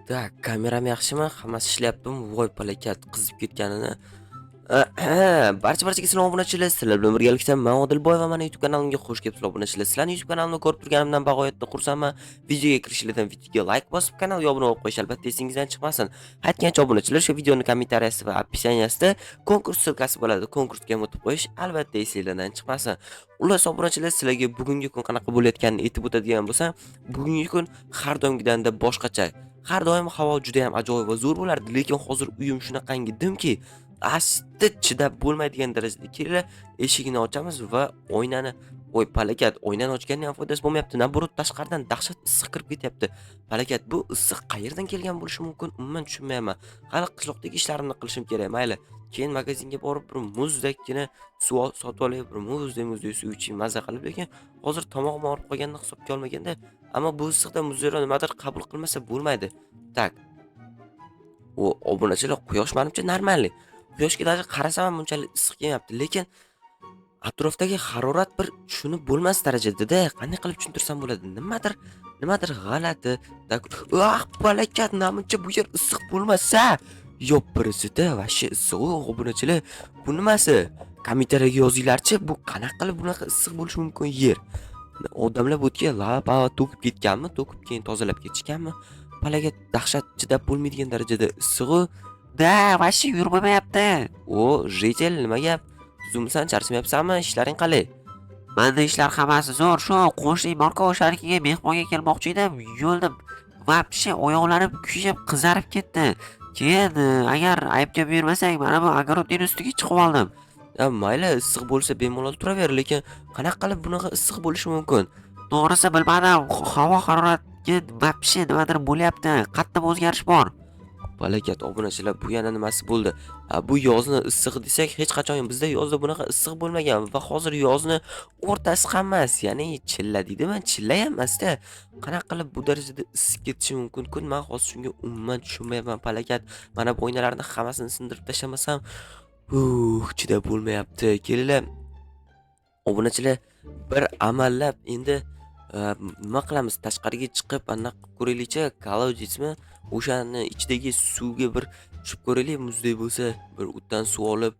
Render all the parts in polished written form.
Так, kameram yaxshimi? Hammasi ishlayaptimi? Voy palakat, qizib ketganini. Barcha-barchaga salom, obunachilar. Sizlar bilan birgalikda men Odilboy va meni YouTube kanalimga xush kelibsizlar, obunachilar. Sizlarni YouTube kanalimni ko'rib turganimdan bag'oyatda xursandman. Videoga kirishinglardan videoga like bosib, kanalga obuna bo'lib qo'yish albatta esingizdan chiqmasin. Aytgancha, obunachilar, shu videoni kommentariyasi va описания sida konkurs ссылка si bo'ladi. Konkursga ham o'tib qo'yish albatta esinglardan chiqmasin. Xullas, obunachilar, sizlarga bugungi kun qanaqa bo'layotganini aytib o'tadigan bo'lsam, bugungi kun har doimgidan boshqacha. Har doim havo juda ham ajoyib va zo'r bo'lardi, lekin hozir uyim shunaqangi dimki, asti chidab bo'lmaydigan darajada. Kelinglar, eshigini ochamiz va oynani. Voy palakat, oynani ochganning ham foydasi bo'lmayapti. Наоборот, tashqaridan dahshat issiq kirib ketyapti. Palakat, bu issiq qayerdan kelgan bo'lishi mumkin? Umuman tushunmayapman. Hali qishloqdagi ishlarimni qilishim kerak. Mayli. Keyin magazinga borib bir muzdakkina suv sotib olay, bir muzdek muzdek suv ichib maza qilib, lekin hozir tomog'im og'rib qolganini hisobga olmaganda, ammo bu issiqda muzayro nimadir qabul qilmasa bo'lmaydi. Так. U obunachilar, quyosh manimcha нормальный. Quyoshga даже qarasam ham bunchalik issiq kelmayapti, lekin atrofdagi harorat bir tushunib bo'lmas darajada-da. Qanday qilib tushuntirsam bo'ladi? Nimadir, nimadir g'alati. Так, ah, palakat, namuncha bu yer issiq bo'lmasa. Yo'q, вообще issiq-u, obunachilar. Bu nimasi? Kommentariyaga yozinglarchi, bu qanaqa qilib bunaqa issiq bo'lishi mumkin yer? Odamlar bu yerga lava to'kib ketganmi? To'kib keyin tozalab ketishganmi? Palakat, dahshat, chidab bo'lmaydigan darajada issiq-u. Да, вообще yurib bo'lmayapti. O, житель, nima gap? Tuzukmisan, charchamayapsanmi? Ishlaring qalay? Menda ishlar hammasi zo'r. Shu qo'shni Marko o'shanikiga mehmonga kelmoqchi edim. Yo'lda вообще oyoqlarim kuyib, qizarib ketdi. Keyin agar aybga buyurmasang, mana bu огород ning ustiga chiqib oldim. A, mayli, issiq bo'lsa bemalol turaver, lekin qanaqa qilib bunaqa issiq bo'lishi mumkin? To'g'risi bilmadim. Havo haroratiga вообще nimadir bo'lyapti. Qattiq o'zgarish bor. Palakat, obunachilar, bu yana nimasi bo'ldi? A, bu yozni issig'i desak, hech qachon bizda yozda bunaqa issiq bo'lmagan va hozir yozni o'rtasi ham emas, ya'ni chilla deydimi? Chilla ham emasda. Qanaqa qilib bu darajada isib ketishi mumkin kun? Man hozir shunga umuman tushunmayapman, palakat. Mana bu oynalarni hammasini sindirib tashlamasam, chidab bo'lmayapti. Kelinglar, obunachilar, bir amallab endi nima qilamiz? Tashqariga chiqib anaqa qilib ko'raylikchi, колодец mi? O'shani ichidagi suvga bir tushib ko'raylik, muzdek bo'lsa, bir o'tdan suv olib.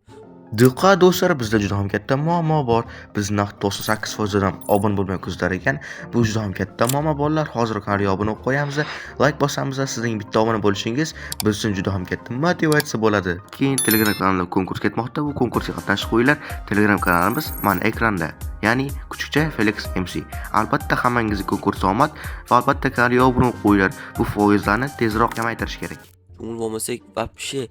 Diqqat, do'stlar, bizda juda ham katta muammo bor. Biz naqd 98% dan obuna bo'lmay kuzatar ekan. Bu juda ham katta muammo, bolalar. Hozir kanalga obuna bo'lib qo'yamiz, like bosamiz. Sizning bitta obuna bo'lishingiz biz uchun juda ham katta motivatsiya bo'ladi. Keyin Telegram kanalimda konkurs ketmoqda. Bu konkursga qatnashib qo'yinglar. Telegram kanalimiz mana ekranda. Ya'ni kuchukcha Felix MC. Albatta hammangizga konkurs omad va albatta kanalga obuna bo'lib qo'yinglar. Bu foizlarni tezroq kamaytirish kerak. Cho'milib olmasak вообще,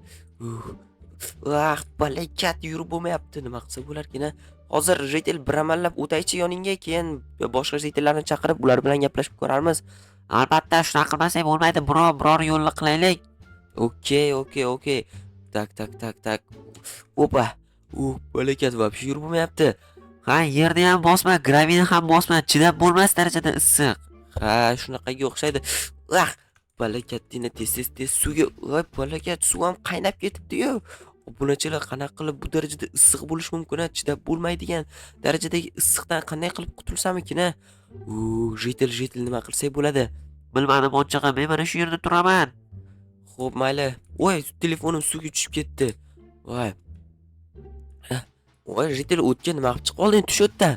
ah, palakat, yurib bo'lmayapti. Nima qilsa bo'larkin, a? Hozir, житель, bir amallab o'taychi yoningga, keyin boshqa житель larni chaqirib, ular bilan gaplashib ko'rarmiz. Albatta, shunaqa qilmasak bo'lmaydi. Biror yo'lni qilaylik. Okey. Так, так, так, так. Opa. Palakat, вообще yurib bo'lmayapti. Ha, yerni ham bosma, гравий ni ham bosma, chidab bo'lmas darajada issiq. Ha, shunaqaga o'xshaydi. Ah, palakatdina, tez tez tez suvga. Voy palakat, suv ham qaynab ketibdi-yu. Obunachilar, qanaqa qilib bu darajada issiq bo'lishi mumkin, a? Chidab bo'lmaydigan darajadagi issiqdan qanday qilib qutulsam ekan, a? U, житель, житель, nima qilsak bo'ladi? Bilmadim, ochig'i, men mana shu yerda turaman. Xo'p, mayli. Voy, telefonim suvga tushib ketdi. Voy. Voy, житель, o'tga nima qilib chiqib olding? Tush o'tdan.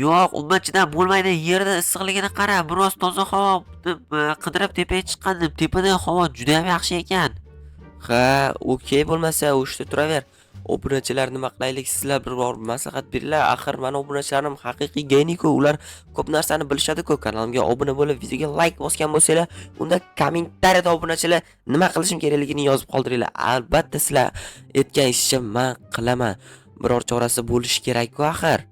Yo'q, umuman chidab bo'lmaydi. Yerda issiqligini qara. Biroz toza havo deb qidirib tepaga chiqqandim. Tepada havo juda ham yaxshi ekan. Ha, okey, bo'lmasa o'shda turaver. Obunachilar, nima qilaylik? Sizlar bir bor maslahat beringlar. Axir mani obunachilarim haqiqiy geniy-ku. Ular ko'p narsani bilishadi-ku. Kanalimga obuna bo'lib, videoga like bosgan bo'lsanglar, unda kommentariyada, obunachilar, nima qilishim kerakligini yozib qoldiringlar. Albatta sizlar aytgan ishni man qilaman. Biror chorasi bo'lishi kerak-ku axir.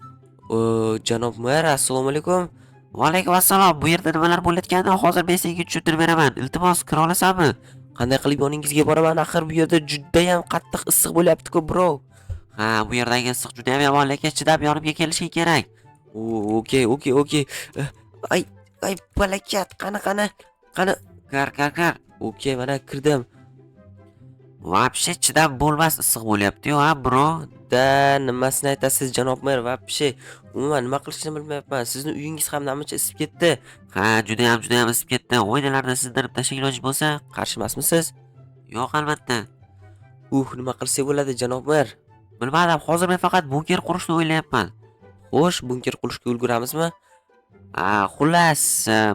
O, janob mer, assalomu alaykum. Va alaykum assalom. Bu yerda nimalar bo'layotganini hozir men senga tushuntirib beraman. Iltimos, kira olasanmi? Qanday qilib yoningizga boraman? Axir bu yerda judayam qattiq issiq bo'lyapti-ku, bro. Ha, bu yerdagi issiq juda ham yomon, lekin chidab yonimga kelishing kerak. Okey. Ay, ay, palakat, qani, qani, qani. Kir, kir, kir. Okey, mana kirdim. Вообще chidab bo'lmas issiq bo'lyapti-yu, ha, bro. Da, nimasini aytasiz, janob mer, вообще umuman nima qilishni bilmayapman. Sizni uyingiz ham namuncha isib ketdi. Ha, judayam, judayam isib ketdi. Oynalarni sindirib tashlay iloji bo'lsa. Qarshi emasmisiz? Yo'q, albatta. Nima qilsak bo'ladi, janob mer? Bilmadim, hozir men faqat bunker qurishni o'ylayapman. Xo'sh, bunker qurishga ulguramizmi? Ha, xullas,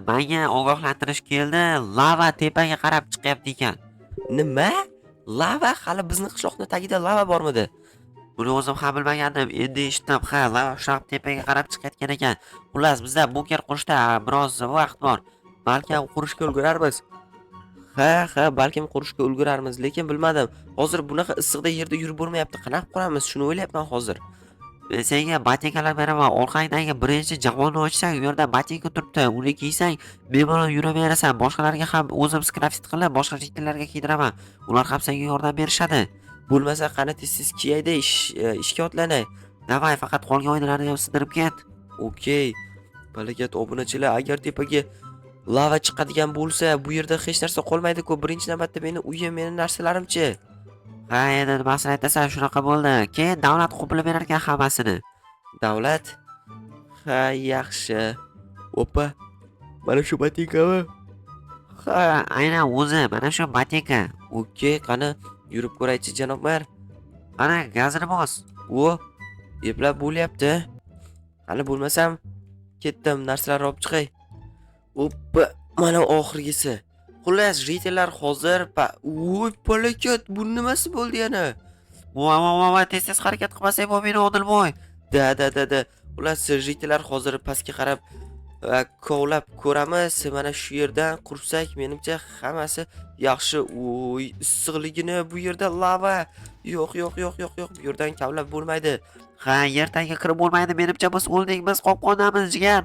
menga ogohlantirish keldi. Lava tepaga qarab chiqyapti ekan. Nima? Lava? Hali bizni qishloqni tagida lava bormidi? Buni o'zim ham bilmagandim. Endi eshitdim. Ha, lava shunaqa tepaga qarab chiqayotgan ekan. Xullas, bizda bunker qurishda biroz vaqt bor. Balkim qurishga ulgurarmiz. Ha, balkim qurishga ulgurarmiz, lekin bilmadim. Hozir bunaqa issiqda yerda yurib bo'lmayapti. Qanaqa quramiz? Shuni o'ylayapman hozir. Men senga botinkalar beraman. Orqangdagi birinchi javonni ochsang, u yerda botinka turibdi. Uni kiysang, bemalol yuraverasan. Boshqalarga ham o'zim скрафтить qilib, boshqa житель larga kiydiraman. Ular ham senga yordam berishadi. Bo'lmasa qani tez-tez kiyayda ishga otlanay. Давай, faqat qolgan oynalarni ham sindirib ket. Okey. Balakat, obunachilar, agar tepaga lava chiqadigan bo'lsa, bu yerda hech narsa qolmaydi-ku. Birinchi navbatda meni uyim, meni narsalarimchi. Ha, endi nimasini aytasan, shunaqa bo'ldi. Keyin davlat qoplab berar ekan hammasini. Davlat? Ha, yaxshi. Opa. Mana shu botinkami? Ha, aynan o'zi, mana shu botinka. Okey, qani yurib ko'raychi, janob mer. Qani, gazini bos. O, eplab bo'lyapti. Hali bo'lmasam ketdim, narsalarni olib chiqay. Oppa, mana oxirgisi. Xullas, житель lar hozir Voy, palakat, bu nimasi bo'ldi yana? Voy, voy, voy, voy, tez tez harakat qilmasak bo'lmaydi, Odilboy. Да, да, да, да. Xullas, житель lar hozir pastga qarab kovlab ko'ramiz. Mana shu yerdan qursak, menimcha hammasi yaxshi. Uy, issiqligini, bu yerda lava. Yo'q, yo'q, yo'q, yo'q, yo'q. Bu yerdan kavlab bo'lmaydi. Ha, yer tagiga kirib bo'lmaydi. Menimcha biz o'ldik, biz qopqondamiz, jigar.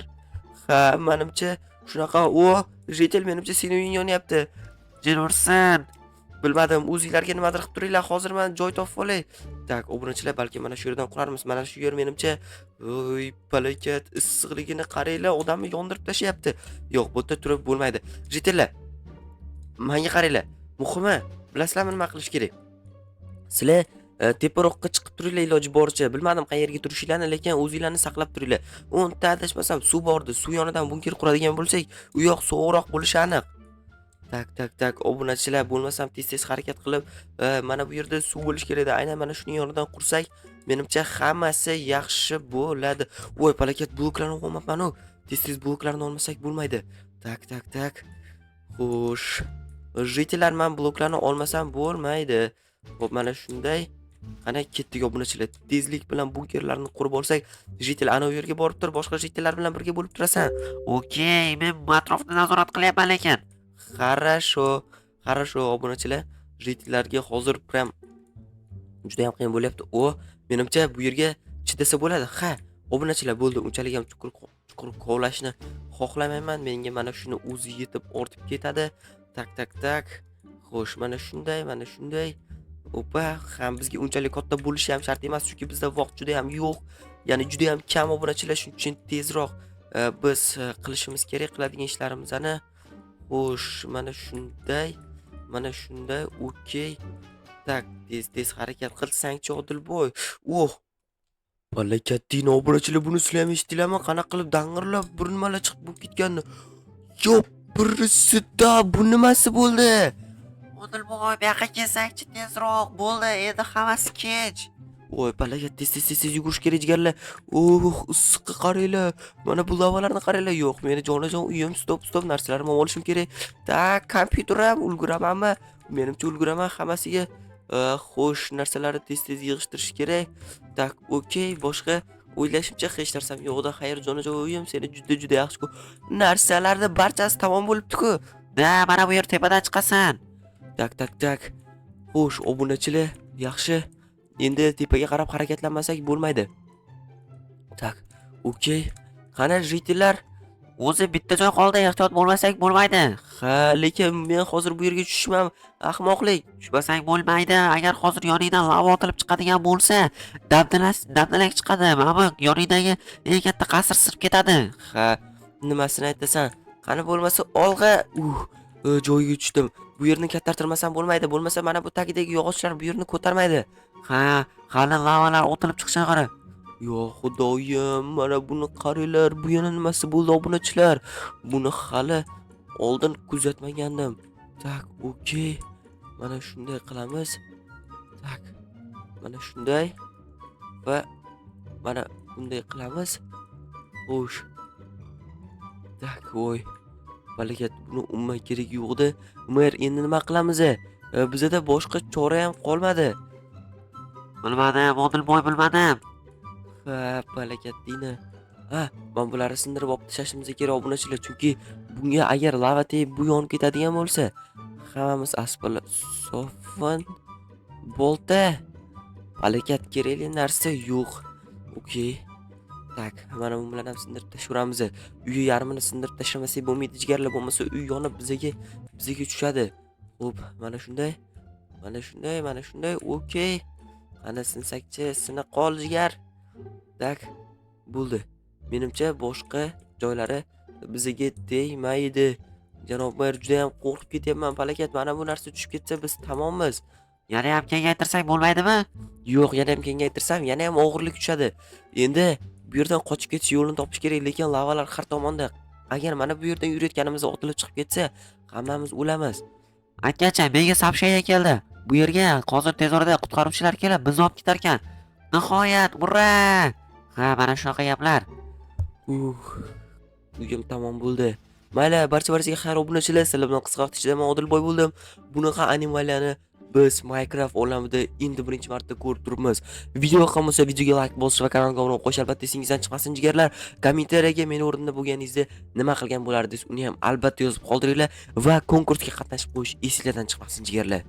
Ha, menimcha shunaqa. O, житель, menimcha seni uying yonyapti. Jin ursin. Bilmadim, o'zinglarga nimadir qilib turinglar. Hozir men joy topib olay. Так, obunachilar, balki mana shu yerdan qurarmiz. Mana shu yer menimcha, voy, palakat, issiqligini qaranglar, odamni yondirib tashlayapti. Yo'q, bu yerda turib bo'lmaydi. Житель lar, menga qaranglar. Muhimi, bilasizlarmi nima qilish kerak? Sizlar teparoqqa chiqib turinglar iloji boricha. Bilmadim qayerga turishinglarni, lekin o'zinglarni saqlab turinglar. O'nta adashmasam suv bordi. Suv yonidan bunker quradigan bo'lsak, u yoq sovuqroq bo'lishi aniq. Так, так, так, obunachilar, bo'lmasam tez-tez harakat qilib, mana bu yerda suv bo'lishi kerak edi. Aynan mana shuning yonidan qursak, menimcha hammasi yaxshi bo'ladi. Voy, palakat, bloklarni olmabman-u. Tez-tez bloklarni olmasak bo'lmaydi. Так, так, так. Xo'sh. Житель lar, man bloklarni olmasam bo'lmaydi. Xo'p, mana shunday. Qani ketdik, obunachilar. Tezlik bilan bunkerlarni qurib olsak, житель ana u yerga borib tur, boshqa житель lar bilan birga bo'lib turasan. Okey, men atrofni nazorat qilyapman lekin. Хорошо. Хорошо, obunachilar. Житель larga hozir прям juda ham qiyin bo'lyapti. O, menimcha bu yerga chidasa bo'ladi. Ha, obunachilar, bo'ldi. Unchalik ham chuqur chuqur kovlashni xohlamayman. Menga mana shuni o'zi yetib ortib ketadi. Так, так, так. Xo'sh, mana shunday, mana shunday. Opa, ham bizga unchalik katta bo'lishi ham shart emas, chunki bizda vaqt juda ham yo'q. Ya'ni juda ham kam, obunachilar, shuning uchun tezroq biz qilishimiz kerak qiladigan ishlarimizni. Xo'sh, mana shunday, mana shunday, okey. Так, tez tez harakat qilsangchi, Odilboy. Oh! Balakatdin, obunachilar, buni sizlar ham eshitdinglarmi? Qanaqa qilib dang'irlab bir nimalar chiqib bo'lib ketganini. Yo'q, birisida bu nimasi bo'ldi? Odilboy, bu yoqqa kelsangchi tezroq. Bo'ldi, endi hammasi kech. Voy, palakat, tez tez tez tez yugurish kerak, jigarlar. Oh, issiqqa qaranglar. Mana bu lavalarni qaranglar. Yo'q, meni jonajon uyim, стоп, стоп, narsalarimni olishim kerak. Так, kompyuter ham ulguramanmi? Menimcha ulguraman hammasiga. Xo'sh, narsalarni tez tez yig'ishtirish kerak. Так, okey, boshqa o'ylashimcha hech narsam yo'qda. Xayr, jonajon uyim, seni juda juda yaxshi narsalarni barchasi tamom bo'libdi-ku. Да, mana bu yer tepadan chiqasan. Так, так, так. Xo'sh, obunachilar, yaxshi. Endi tepaga qarab harakatlanmasak bo'lmaydi. Так, okey. Qani житель lar? O'zi bitta joy qoldi, ehtiyot bo'lmasak bo'lmaydi. Ha, lekin men hozir bu yerga tushishim ham ahmoqlik. Tushmasang bo'lmaydi. Agar hozir yoningdan lava otilib chiqadigan bo'lsa, dabdalak dabdalak chiqadi. Mana bu yoningdagi eng katta qasr sirib ketadi. Ha, nimasini aytasan? Qani bo'lmasa olg'a. Joyiga tushdim. Bu yerni kattartirmasam bo'lmaydi. Bo'lmasa mana bu tagidagi yog'ochlar bu yerni ko'tarmaydi. Ha, hali lavalar otilib chiqishini qara. Yo xudoyim, mana buni qaranglar, bu yana nimasi bo'ldi, obunachilar? Buni hali oldin kuzatmagandim. Так, okey. Mana shunday qilamiz. Так. Mana shunday va mana bunday qilamiz. Xo'sh. Так, voy. Balakat, buni umuman keragi yo'q edi. Mer, endi nima qilamiz? Bizada boshqa chora ham qolmadi. Bilmadim, Odilboy, bilmadim. Ha, balakat deyni. Ha, mana bularni sindirib olib tashlashimiz kerak, obunachilar, chunki bunga agar lava tegib bu yonib ketadigan bo'lsa, hammamiz asfala sofin bolta. Balakat, kerakli narsa yo'q. Okey. Так, mana bu bilan ham sindirib tashlayveramiz. Uyi yarmini sindirib tashlamasak bo'lmaydi, jigarlar, bo'lmasa uy yonib bizaga tushadi. Xo'p, mana shunday. Mana shunday, mana shunday. Okey. Qani sinsakchi, sina qol, jigar. Так, bo'ldi. Menimcha, boshqa joylari bizaga tegmaydi. Janob mer, juda ham qo'rqib ketyapman. Palakat, mana bu narsa tushib ketsa, biz tamommiz. Yana ham kengaytirsak bo'lmaydimi? Yo'q, yana ham kengaytirsam, yana ham og'irlik tushadi. Endi bu yerdan qochib ketish yo'lini topish kerak, lekin lavalar har tomonda. Agar mana bu yerdan yurayotganimizda otilib chiqib ketsa, hammamiz o'lamiz. Aytgancha, menga сообщение keldi. Bu yerga hozir tez orada qutqaruvchilar kelib, bizni olib ketarkan. Nihoyat, ura! Ha, mana shunaqa gaplar. Uyim tamom bo'ldi. Mayli, barcha barchaga xayr, obunachilar. Sizlar bilan qisqa vaqt ichida men Odilboy bo'ldim. Bunaqa animaliyani biz Minecraft olamida endi birinchi marta ko'rib turibmiz. Video yoqqan bo'lsa, videoga like bosish va kanalga obuna bo'lib qo'yish albatta esingizdan chiqmasin, jigarlar. Kommentariyaga meni o'rnimda bo'lganingizda nima qilgan bo'lardingiz, uni ham albatta yozib qoldiringlar va konkursga qatnashib qo'yish esingizdan chiqmasin, jigarlar.